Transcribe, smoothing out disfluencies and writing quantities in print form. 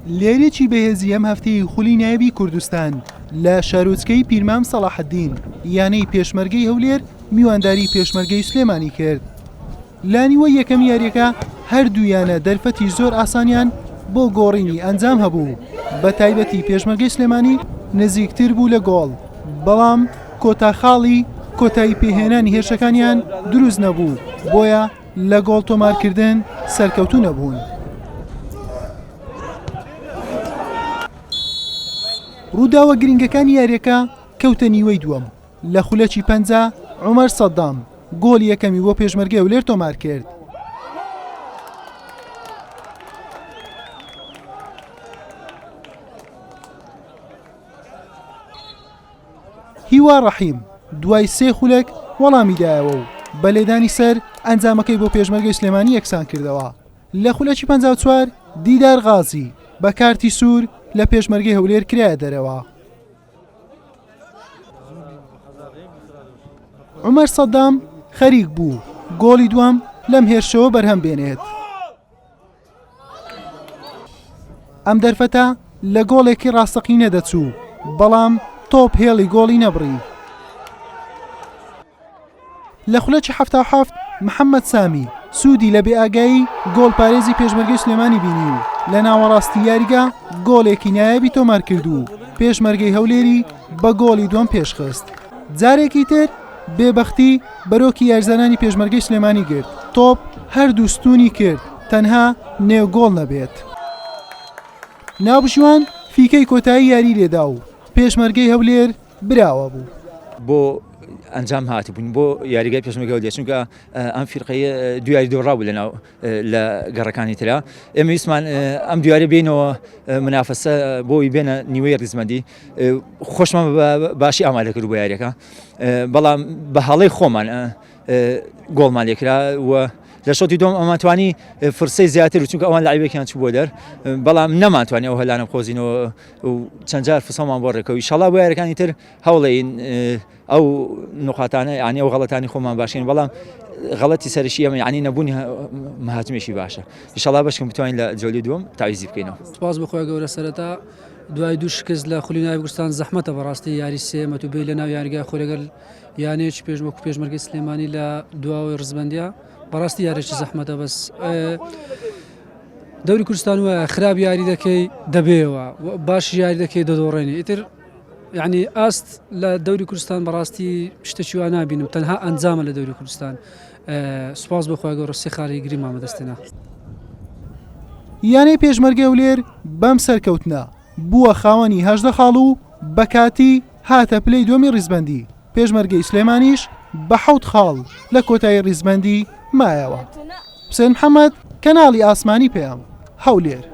لە یارییەکی بەهێزی ئەم هەفتەی خولی نایابی کوردستان لە شارۆچکەی پیرمام سەڵاحەدین، یانەی پێشمەرگەی هەولێر میوانداری پێشمەرگەی سلێمانی کرد. لە نیوەی یەکەمی یارییەکە هەردوو یانە دەرفەتی زۆر ئاسانیان بۆ گۆڕینی ئەنجام هەبوو، بە تایبەتی پێشمەرگەی سلێمانی نزیکتر بوو لە گۆڵ، بەڵام کۆتا خاڵی کۆتایی پێهێنانی هێرشەکانیان دروست نەبوو، بۆیە لە گۆڵ تۆمارکردن سەرکەوتوو نەبوون. ڕووداوە گرنگەکانی یارییەکە کەوتە نیوەی دووەم، لە خولەکی 50 عومەر سەدام گۆڵی یەکەمی بۆ پێشمەرگەی هەولێر تۆمارکرد. هیوا ڕەحیم دوای سێ خولەک وەڵامی دایەوە و بە لێدانی سەر ئەنجامەکەی بۆ پێشمەرگەی سلێمانی یەکسان کردەوە. لە خولەکی 54 دیدار غازی بە کارتی سوور لە پێشمەرگەی هەولێر کرایە دەرەوە. عومەر سەدام خەریک بوو گۆڵی دووەم لەم هێرشەوە بەرهەم بێنێت. ئەم دەرفەتە لە گۆڵێکی ڕاستەقینە دەچوو، بەڵام تۆپ هێڵی گۆڵی نەبڕی. لە خولەکی 77 محەممەد سامی سوودی لە بێئاگایی گۆڵپارێزی پێشمەرگەی سلێمانی بینی و لە ناوەڕاستی یاریگا گۆڵێکی نایابی تۆمارکرد و پێشمەرگەی هەولێری بە گۆڵی دووەم پێشخست. جارێکی تر بێبەختی بەرۆکی یاریزانانی پێشمەرگەی سلێمانی گرت، تۆپ هەردوو ستوونی کرد تەنها نێو گۆڵ نەبێت. ناوبژیوان فیکەی کۆتایی یاری لێدا و پێشمەرگەی هەولێر براوە بوو. بۆ ئەنجام هاتبووین بۆ یاریگای پێشمەرگە هەولێر چونکە ئەم فیرقەیە دوو یاری دۆڕا بوو لەناو لە گەڕەکانی ترا ئێمە ویستمان ئەم دویارە بینەوە منافەسە بۆی بێنە نیوەی ڕیزمەندی خۆشمان باشی ئامادە کرد بۆ یاریەکە بەڵام بە هەڵەی خۆمان گۆڵمان لێکرا و لە شۆتی دوم ئەمانتوانی فرسەی زیاتر و چونکە ئەوان لایبێکیان چوو بۆ دەر بەڵام نەمانتوانی ئەو هەلانە قۆزینەوە و چەند جار فسەمان بۆ ڕێکەوە شەڵا بۆ یاریەکانی تر هەوڵین ئەو نوقاتانە یانی ئەو غەڵەتانی خۆمان باشین بەڵام غەڵەتی سەرشی ئەمە یانی نەبوونی مهاجمێکی باشە ئیشەڵا بەشکم بتوانین لە جۆلی دووەم تاویزی بکەینەوە. سوپاس بۆ خوای گەورە سەرەتا دوای دوو شکست لە خولی نایاب کوردستان زەحمەتە بەڕاستی یاری سێمەت و بێ لە ناو یاریگای خۆی لەگەل یانەیەکی پێش وەکو پێشمەرگەی سلێمانی لە دواوەی ڕزبەندە بەڕاستی یاریی زەحمەتە بەس دەوری کوردستان وایە خراپ یاری دەکەی دەبێەوە باش یاری دەکەی دەدۆڕێنی ئیتر یعنی ئاست لە دەوری کوردستان بەڕاستی شتێکی وا نابینم تەنها ئەنجامە لە دەوری کوردستان سوپاس بۆ خوای گەورە سێ خاڵی گرنگمان بەدەستهێنا. یانەی پێشمەرگەی هەولێر بەم سەرکەوتنە بووە خاوەنی 18 خاڵ و بە کاتی هاتە پلەی دووەمی ڕیزبەندی، پێشمەرگەی سلێمانیش بە حەوت خاڵ لە کۆتایی ڕیزبەندی مایەوە. حوسێن محەمەد، کەناڵی ئاسمانی پەیام، هەولێر.